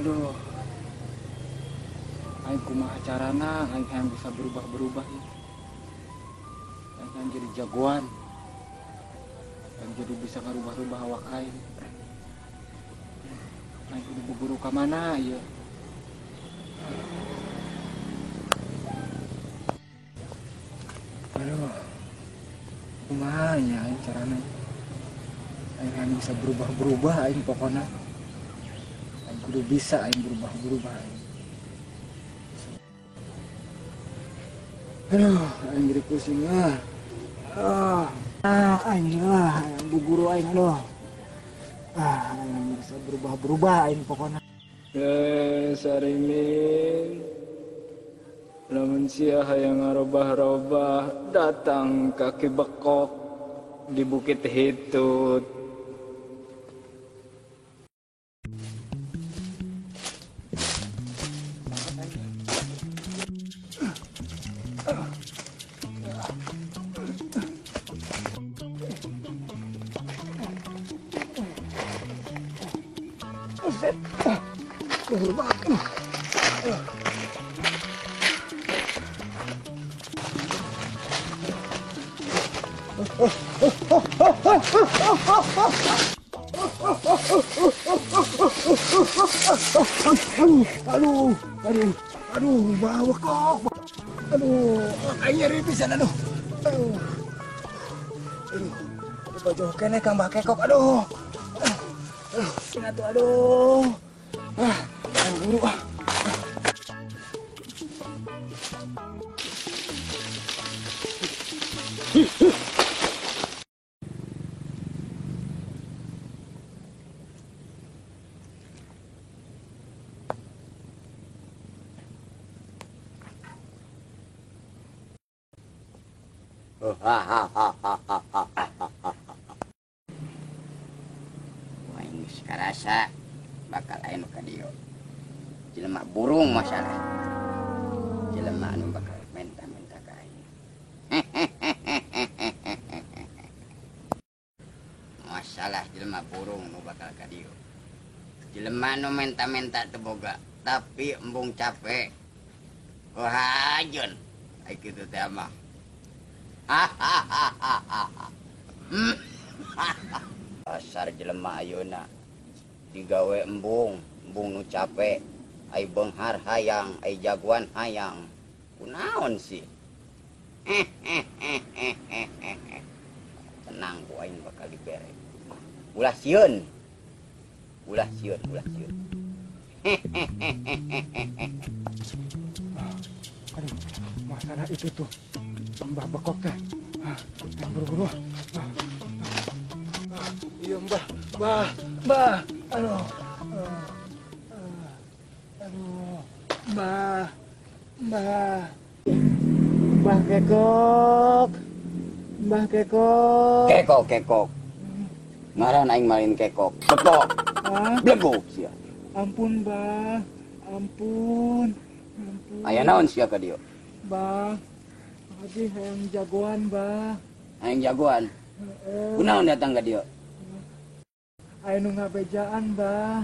Aduh. Aing kumaha carana aing hayang bisa berubah-berubah ya. Aing hayang jadi jagoan. Aing jadi bisa ngarubah-rubah awak aing. Aing kudu buburu ka mana ieu? Aduh. Kumaha nya aing carana? Aing hayang bisa berubah-berubah aing pokona. Aing kudu bisa aing berubah-berubah aing. Aduh, aing jadi pusing ah. Ah, aing ah, bu guru aing aduh. Ah, aing bisa berubah-berubah aing pokona. Sarimin. Lamun sia hayang ngarobah-robah datang kaki bekok di Bukit Hitut. Buset. Luhur banget. Aduh, aduh, aduh, aduh, bawa kok. Aduh, aing nyeri pisan aduh. Aduh. Aduh, baju kene Kang Mbah Kekok aduh. Aduh, atuh aduh. Ah, buru ah. Wah, ini karasa bakal aya nu ka dieu. Jelema burung masalah. Jelema anu bakal menta-menta ka aing. Masalah jelema burung nu bakal ka dieu. Jelema nu menta-menta teu boga, tapi embung capek. Hajeun. Ai kitu teh mah. Pasar jelema ayeuna digawe embung, embung nu capek, ai beunghar hayang, ai jagoan hayang. Kunaon sih? Tenang ku aing bakal dibere. Ulah sieun. Ulah sieun, ulah sieun. Aduh, masalah itu tuh. Mbah Bekok teh. Buru-buru. Iya Mbah, Mbah, Mbah. Aduh. Aduh. Mbah. Mbah. Mbah Kekok. Mbah Kekok. Kekok, Kekok. Ngaran aing malin Kekok. Bekok. Blegok sia. Ampun, Mbah. Ampun. Ampun. Aya naon sia ka dieu? Mbah. Abi hayang jagoan, Mbah. Hayang jagoan? Kunaon datang ka dieu? Aya nu ngabejaan, Mbah.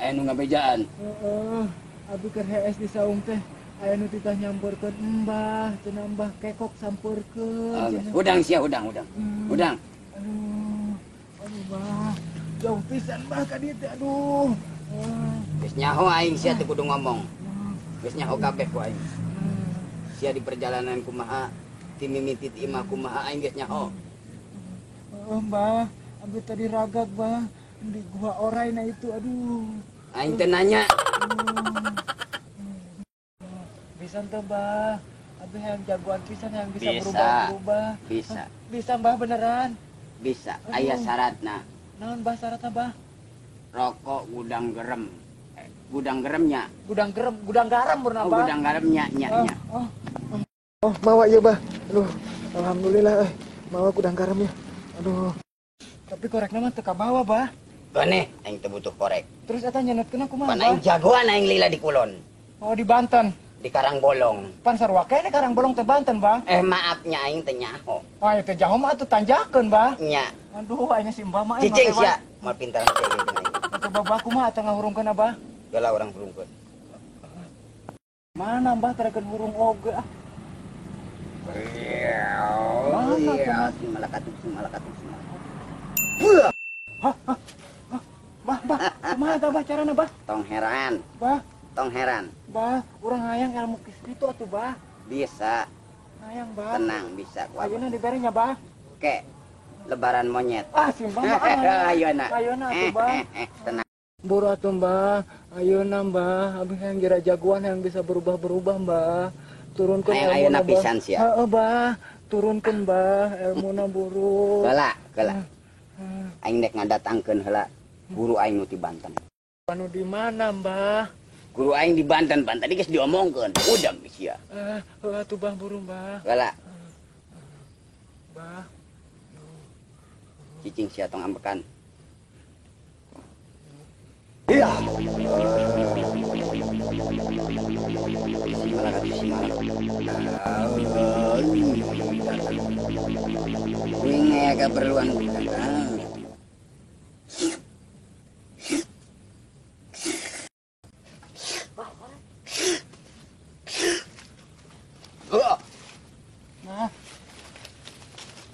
Aya nu ngabejaan? Heeh. Abi keur hees di saung teh, aya nu titah nyamperkeun Mbah, cenah Mbah Kekok sampeurkeun. Hudang sia, hudang, hudang. Hudang. Aduh. Aduh, Mbah. Jauh pisan Mbah ka dieu teh, aduh. Geus nyaho aing sia teu kudu ngomong. Geus nyaho kabeh ku aing. Sia di perjalanan kumaha, ti mimiti ti imah kumaha aing geus nyaho. Heeh, Mbah. Abi tadi ragag, Mbah, di gua orai na itu, aduh. Aing teh nanya. Bisa teh, Mbah. Abi hayang jagoan pisan hayang bisa berubah-berubah. Bisa. Bisa, Mbah, beneran. Bisa. Aya syaratna. Naon, Mbah, syaratna, Mbah? Rokok gudang gerem. Gudang geremnya. Gudang gerem, gudang garam bener, Mbah. Oh, gudang garamnya, nya, nya. Oh, oh, mawa ieu, Mbah. Aduh, alhamdulillah mawa gudang garamnya. Aduh. Tapi korekna mah teu kabawa, Bah. Keneh, aing teu butuh korek. Terus eta nyenetkeun kumaha, Pan aing jagoan aing lila di kulon. Oh, di Banten. Di Karangbolong. Pan sarua keneh Karangbolong teh Banten, Bah. Maafnya aing teh nyaho. Oh, teh nyaho mah atuh tanjakeun, Bah. Nya. Aduh, aing si Mbah mah cicing sia, moal pintar teh ieu. Coba Bah kumaha teh ngahurungkeun, Bah? Geula urang hurungkeun. Mana Mbah terakeun hurung oge ah. Mana tuh? Si malakatuk, si malakatuk, si malakatuk. Hah, hah, hah. Bah, bah, kumaha tah Bah carana Bah? Tong heran. Bah, tong heran. Bah, urang hayang ilmu kitu atuh Bah. Bisa. Hayang Bah. Tenang bisa ku. Ayeuna dibere nya Bah. Oke. Lebaran monyet. Ah, si Mbah mah. Ayeuna. Ayeuna atuh Bah. Tenang. Buru atuh Mbah, ayeuna Mbah, abdi hayang jera jagoan yang bisa berubah-berubah Mbah. Turunkeun ilmu ayeuna pisan sia. Heeh Mbah, turunkeun Mbah ilmuna buru. Heula, heula. Aing dek ngadatangkeun heula guru aing nu ti Banten. Anu di mana Mbah? Guru aing di Banten, pan tadi geus diomongkeun. Udang sia. Heeh atuh Mbah buru Mbah. Heula. Mbah. Cicing sia tong ambekan. Iya. Ini keperluan. Nah,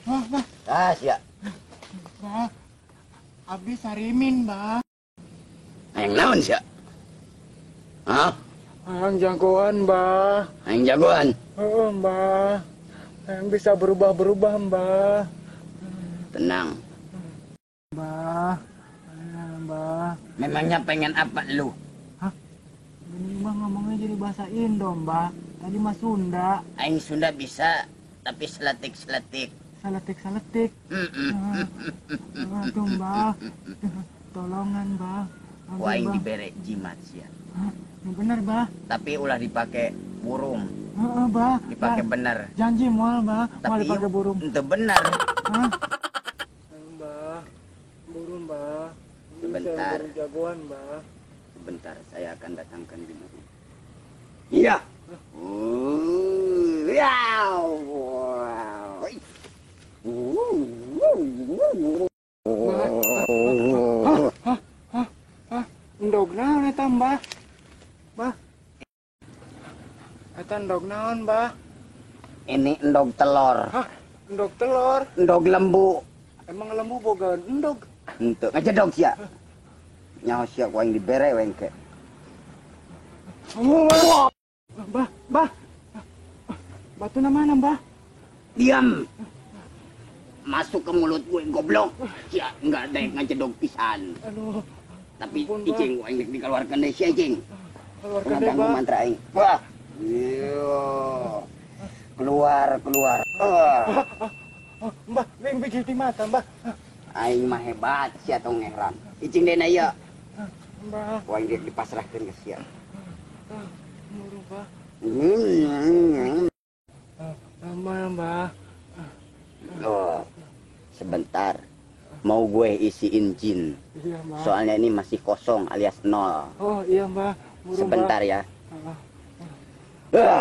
nah, nah. Ah, siap. Bah, abdi sarimin, Bah. Hayang naon sia? Hah? Hayang jagoan, Mbah. Hayang jagoan? Heeh, Mbah. Hayang bisa berubah-berubah, Mbah. Tenang. Mbah. Mbah. Memangnya pengen apa lu? Hah? Ini Mbah ngomongnya jadi bahasa Indo, Mbah. Tadi mah Sunda. Aing Sunda bisa, tapi seletik-seletik. Seletik-seletik? Aduh, Mbah. Tolongan, Mbah. Ku aing dibere jimat sia. Hah? Yang bener, Bah. Tapi ulah dipake burung. Heeh, Bah. Dipake bener. Janji moal, Bah. Moal dipake burung. Itu bener. Hah? Mbah. Burung, Bah. Sebentar. Burung jagoan, Bah. Sebentar, saya akan datangkan jimatnya. Iya. Endog naon eta, Mbah? Mbah. Eta endog naon, Mbah? Ini endog telur. Hah? Endog telur? Endog lembu. Emang lembu boga endog? Henteu, ngajedog sia. Nyaho sia ku aing dibere we engke. Mbah, Mbah. Batuna mana, Mbah? Diam. Masuk ke mulut gue goblok. Sia enggak ada yang ngajedog pisan. Aduh. Tapi icing aing dek dikeluarkan deui sia icing. Keluarkan deui, Bah. Mantra aing. Wah. Iya. Keluar, keluar. Mbah, wing biji di mata, Mbah. Aing mah hebat sia tong heran. Icing deuna ieu. Mbah. Ku aing dek dipasrahkeun ka sia. Muru, Bah. Lama, Mbah. Oh, sebentar. Mau gue isiin jin. Iya, Mbah. Soalnya ini masih kosong alias nol. Oh iya, Mbah. Buru, sebentar Mbah. Ya.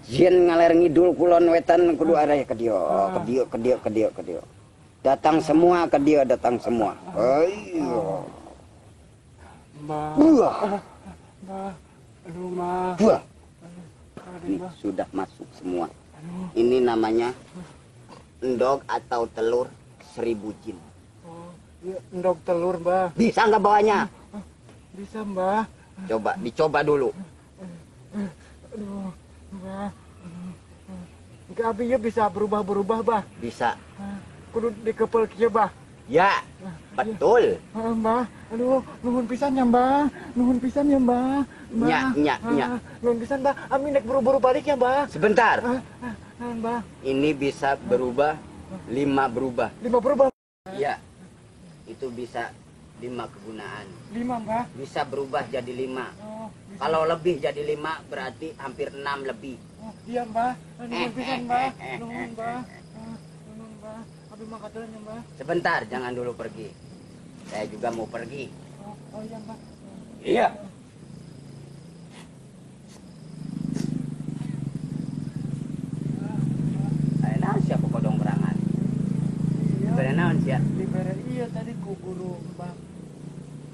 Jin ngaler ngidul kulon wetan kudu arah ke dia, ke dia, ke dia, ke dia, ke dia. Datang semua ke dia, datang semua. Ayo. Mbah. Buah. Mbah. Aduh, Mbah. Buah. Ini sudah masuk semua. Ini namanya endog atau telur 1000 jin. Oh, iya, endog telur, Mbah. Bisa nggak bawanya? Bisa, Mbah. Coba, dicoba dulu. Aduh, Mbah. Enggak abi ya bisa berubah-berubah, Mbah. Bisa. Kudu dikepel kieu, Mbah. Ya, betul. Mbah, aduh, nuhun pisan ya, Mbah. Nuhun pisan ya, Mbah. Mbah. Nya, nya, nya. Nuhun pisan, Mbah. Ami nek buru-buru balik ya, Mbah. Sebentar. Mbah. Ini bisa berubah 5 berubah. 5 berubah? Iya. Itu bisa 5 kegunaan. 5, Mbah? Bisa berubah jadi 5. Oh, kalau lebih jadi 5 berarti hampir 6 lebih. Oh, iya, Mbah. Nuhun pisan, Mbah. Nuhun, Mbah. Nuhun, Mbah. Abi mangkat dulu ya, Mbah. Sebentar, jangan dulu pergi. Saya juga mau pergi. Oh, oh iya, Mbah. Iya. Ayo, siapa kodong berangan? Dibere naon sia? Dibere iya tadi ku guru, Mbah.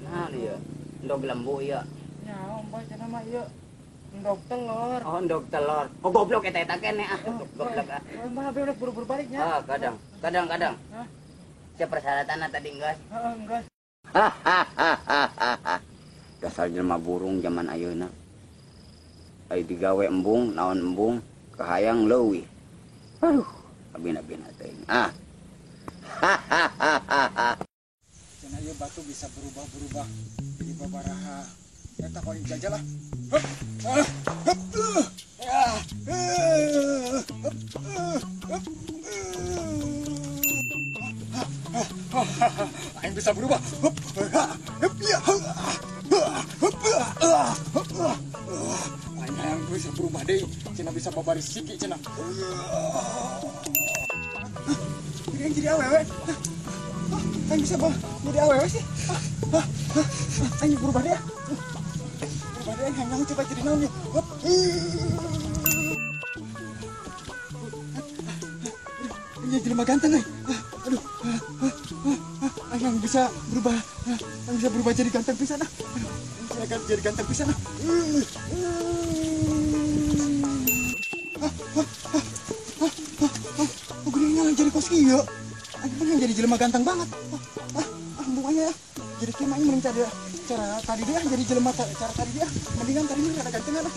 Naon ieu? Endog lembu ieu. Nyaho Mbah cenah mah ieu endog telur. Oh, endog telur. Oh, goblok eta eta keneh ah. Goblok ah. Mbah abi udah buru-buru balik nya. Ah, kadang. Kadang-kadang. Hah? Sia persyaratanna tadi geus. Heeh, geus. Dasar jelema burung zaman ayeuna. Ai digawe embung, naon embung, kahayang leuwih. Aduh, abina-bina teuing. Ah. Cenah ieu batu bisa berubah-berubah jadi babaraha. Eta kau jajal lah. Hup, ah, hup, ah, hup, hup, aing bisa berubah. Hup, hup, ya, hup, hup, aing hayang bisa berubah deui. Cenah bisa babaris siki cenah. Ini jadi awewe. Aing bisa jadi awewe sih. Aing berubah deh. Berubah deh, aing coba jadi naon ya. Ini jelema ganteng euy. Aduh. Aing bisa berubah. Aing bisa berubah jadi ganteng pisan ah. Aing jadi ganteng pisan ah. Oh, geuning jadi kos kieu. Aing pengen jadi jelema ganteng banget. Bukannya jadi kieu aing mending cara tadi dia jadi jelema cara tadi dia mendingan tadi mah rada gantengan ah.